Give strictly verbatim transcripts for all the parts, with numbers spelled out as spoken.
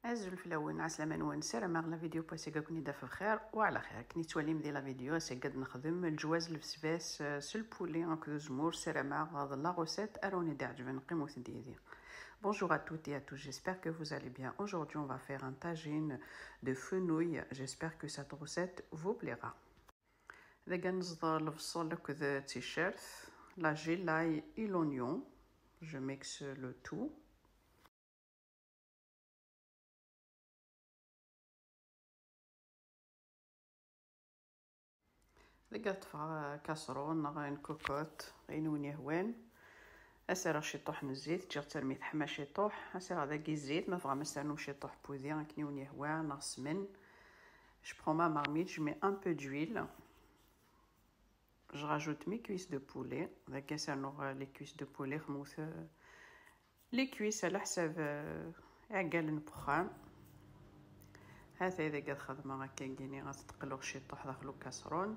Azul fell-awen, ɛeslama-nwen, ssarameɣ la vidéo n wass-agi ad ken-id-taf bxir u ɛla xir. Akken i tettwalim di la vidéo, ass-agi ad nexdem lǧwaz lbesbas, eh, s lpuli akked uzemmur. Ssarameɣ d la recette ara wen-d-iɛeǧben, qqimet yid-i. Bonjour à toutes et à tous, j'espère que vous allez bien. Aujourd'hui, on va faire un tagine de fenouil. J'espère que cette recette vous plaira. Dagi ad nezḍer lebṣel akked ticcert, l'ail, l'ail et l'oignon. Je mixe le tout. Dagi ad ṭṭfeɣ kaṣrun neɣ une cocotte, ayen wen yehwan. Ad s-rreɣ ciṭuḥ n zzit, ǧǧiɣ-tt armi teḥma ciṭuḥ. Ad s-rreɣ dagi zzit, ma tebɣam ad s-ternum ciṭuḥ n wudi, akken i wen yehwa, neɣ ssmen. Je prends ma marmite, je mets un peu d'huile. Je rajoute mes cuisses de poulet. Dagi ad s-rnuɣ, euh, les cuisses de poulet, xmut, euh, les cuisses ɛla ḥsab, euh, iɛeggalen n wexxam. Hatay dagi ad xedmeɣ akkagini, ad t-qluɣ ciṭuḥ daxel ukaṣrun.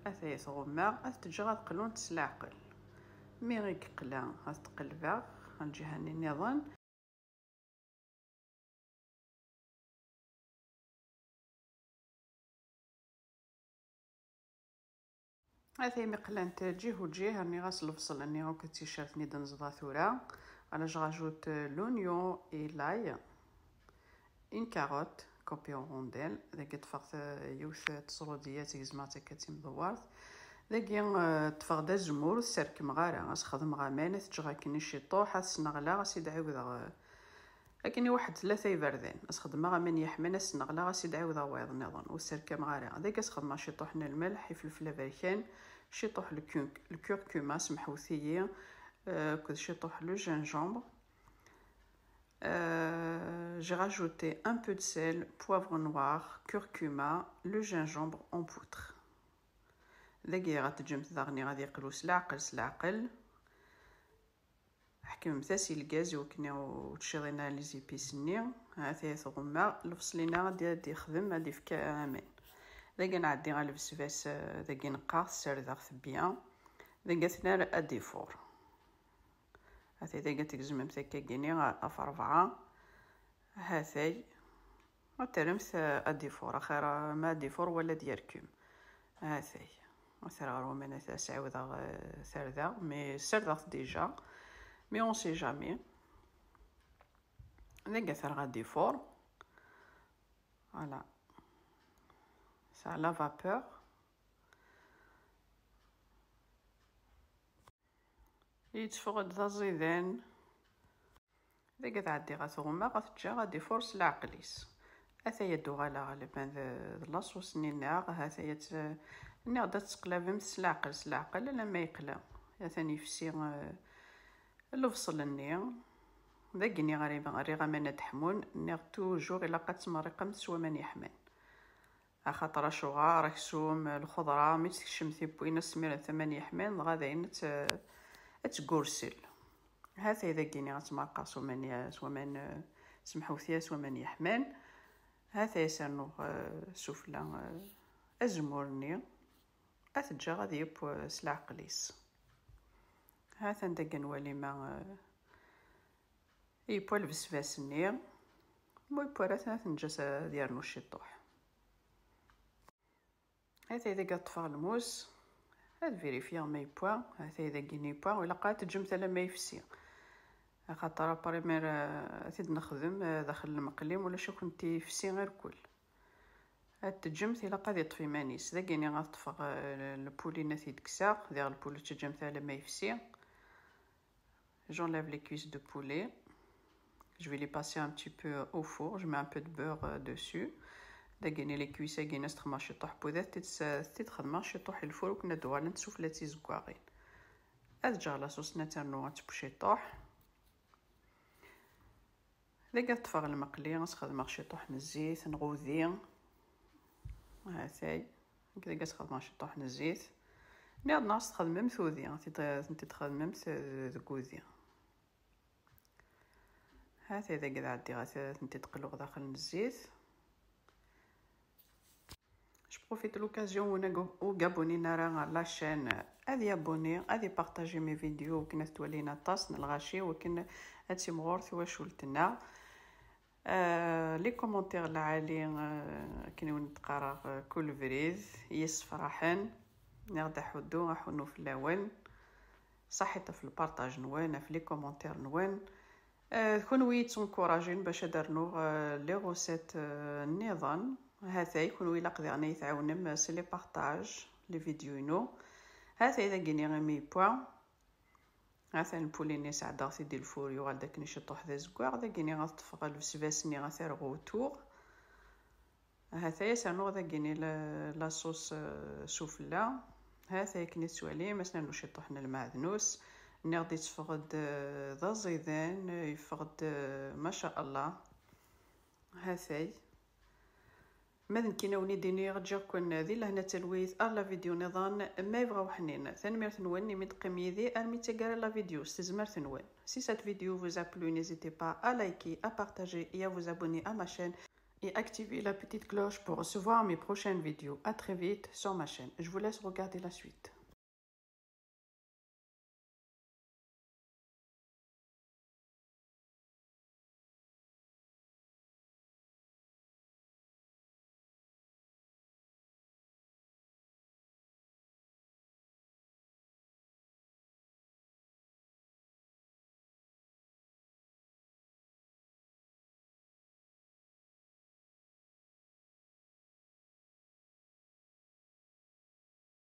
Hatay tɣummeɣ, ad t-ǧǧeɣ ad qlunt s leɛqel. Mi i yeqla, ad t-qelbeɣ ɣer lǧiha-nni nniḍen. Hatay mi qlant ǧih u ǧih, rniɣ-as lebṣel-nni akked ticcert-nni d-neẓḍa tura. Alors, je rajoute l'oignon et l'ail. Une carotte coupée en rondelles. Dagi ṭṭfeɣ ta-, yiwet n tesrudiyat, gezmeɣ-tt akka d timdewwert. Dagi, eh, ṭṭfeɣ-d azemmur, ur t-serkmeɣ ara. Ad s-xedmeɣ aman, ad t-ǧǧeɣ akken i ciṭuḥ, ad t-sneɣleɣ, ad s-id-ɛiwdeɣ, eh, akken i waḥed tlata iberdan. Ad s-xedmeɣ aman yeḥman, ad s-sneɣleɣ, ad s-id-ɛiwdeɣ wayeḍ nniḍen. Ur t-serkameɣ ara. Dagi ad s-xedmeɣ ciṭuḥ n lmelḥ, ifelfel aberkan, ciṭuḥ lkun-, lkurkuma, semḥewt-iyi, eh, akked ciṭuḥ le gingembre. Euh, j'ai rajouté un peu de sel, poivre noir, curcuma, le gingembre en poudre. Dagi ad teǧǧemt daɣen ad yeqlu s leɛqel, s leɛqel. Ḥekmemt-as i lgaz i wakken ur tciḍin ara les épices-nni. Hatay tɣumma, lebṣel-inna ad d-, ad d-yexdem, ad d-yefk aman. Dagi ad nɛeddi ɣer lbesbas, euh, dagi neqqaɣ-t, ssardeɣ-t bien. Dagi ad t-nerr ad d-ifur. Hatay dagi ad tgezmemt akkagini ɣef rebɛa. Hatay. Ad terremt, eh, ad d-ifur, axir, eh, ma ad d-ifur wala ad yerkem. Hatay. Ad terr ɣer waman, ad s-ɛiwdeɣ, eh, tarda, mais ssardeɣ-t déjà. Mais on sait jamais. Dagi ad terr ad d-ifur. Voilà. Ça, la vapeur. Yetteffeɣ-d d aẓidan. Dagi ad ɛeddiɣ ad t-ɣummeɣ, ad t-ǧǧeɣ ad ifur s leɛqel-is. Ataya ad d-uɣaleɣ lemma d, d laṣus-nni nneɣ, ataya ad t-, nniɣ-d ad tettqlabemt s leɛqel, s leɛqel, alamma yeqla. Atan yefsi, eh, lebṣel-nni. Dagi nniɣ rriɣ aman ad ḥmun, nniɣ toujours ilaq ad tmerriqemt s waman yeḥman. Axaṭer acuɣer aksum, lxeḍra, mi tt-tekcem tiwwin, ad smiren aman yeḥman, dɣa dayen ad tt-, ad tgursel. Hatay dagi-nni ad tt-merqeɣ s waman, s waman, eh, semḥewt-iyi, s waman yeḥman. Hatay ad s-rnuɣ, eh, sufella, eh, azemmur-nni. Ad t-ǧǧeɣ ad yeww, eh, s leɛqel-is. Hatan dagi ad nwali ma, eh, yewwa lbesbas-nni, ma yewwa ara, ad t-neǧǧ ad yernu ciṭuḥ. Hatay dagi ad ṭṭfeɣ lmus, ad vérifier ma yewwa. Hatay dagi-nni yewwa, ilaq ad teǧǧemt alamma yefsi. Axaṭer après mi ara, eh, t-id-nexdem, eh, daxel lmeqli, ulac akk-nti yefsi irkul. Ad teǧǧemt, ilaq ad iṭṭef iman-is. Dagi-nni ad ṭṭfeɣ, eh, lpuli-nni ad t-id-kkseɣ, diɣ lpuli teǧǧamt alamma yefsi. J'enlève les cuisses de poulet. Je vais les passer un petit peu au four. Je mets un peu de beurre, euh, dessus. Dagi-nni les cuisses-agi ad s-texmer ciṭuḥ n wudi, ad t-id-, ad t-id-xedmeɣ ciṭuḥ i lfur, akken ad d-uɣalent sufella d tizeggaɣin. Ad ǧǧeɣ laṣus-nni ad ternu ad teww ciṭuḥ. Dagi ad ṭṭfeɣ lmeqli, ad s-xedmeɣ ciṭuḥ n zzit, n wudi. Hatay. Dagi ad s-xedmeɣ ciṭuḥ n zzit. Nniɣ-d neɣ ad s-txedmemt udi, ad t-id-, ad tent-id-txedmemt, eh, deg wudi. Hatay dagi ad ɛeddiɣ, ad tent-id-qluɣ daxel n zzit. Je profite de l'occasion, win ur abonné ara ɣer la chaîne, ad y abonné, ad y partager mes vidéos, akken ad t-walin aṭas n lɣaci, akken ad timɣur twacult-nneɣ. آه، les commentaires العالي، آه، كنون تقرا، آه، كل بريد يسفرحن. نغدا حدو أحنو في اللون. صحيت في البارطاج نوان، في les commentaires نوان. آه، كونوي تنكوراجين باش ادرنو، آه، les recettes، آه، النظام. هاتاي كونوي لاقدي غني تعاونم، آه، c'est les partages، les vidéos ينو. هاتاي ذا كيني غيمي بوا. هاتاي البوليني سعدا سيدي الفور يوغال داك نشطوح ذا زكواغ، ذا كيني غتفغ البسباسني غثار غوتور. هاتاي سانو ذا كيني لا، la sauce، آه، سفلى. هاتاي كني تسوالي، مثلا نشطوح المعدنوس. نغدي تفغد، آه، ذا زيدان، آه، يفغد، آه، ما شاء الله. هاتاي. ما ذنكينا وني ديني غتجيكن ذي لهنا تلويث على فيديو نظام ما يبغى وحنين. ثانميرت نوان من قيم يدي أرمي تقرا la vidéo استزمرت نوان. Si cette vidéo vous a plu, n'hésitez pas à liker, à partager et à vous abonner à ma chaîne et activer la petite cloche pour recevoir mes prochaines vidéos. À très vite sur ma chaîne. Je vous laisse regarder la suite.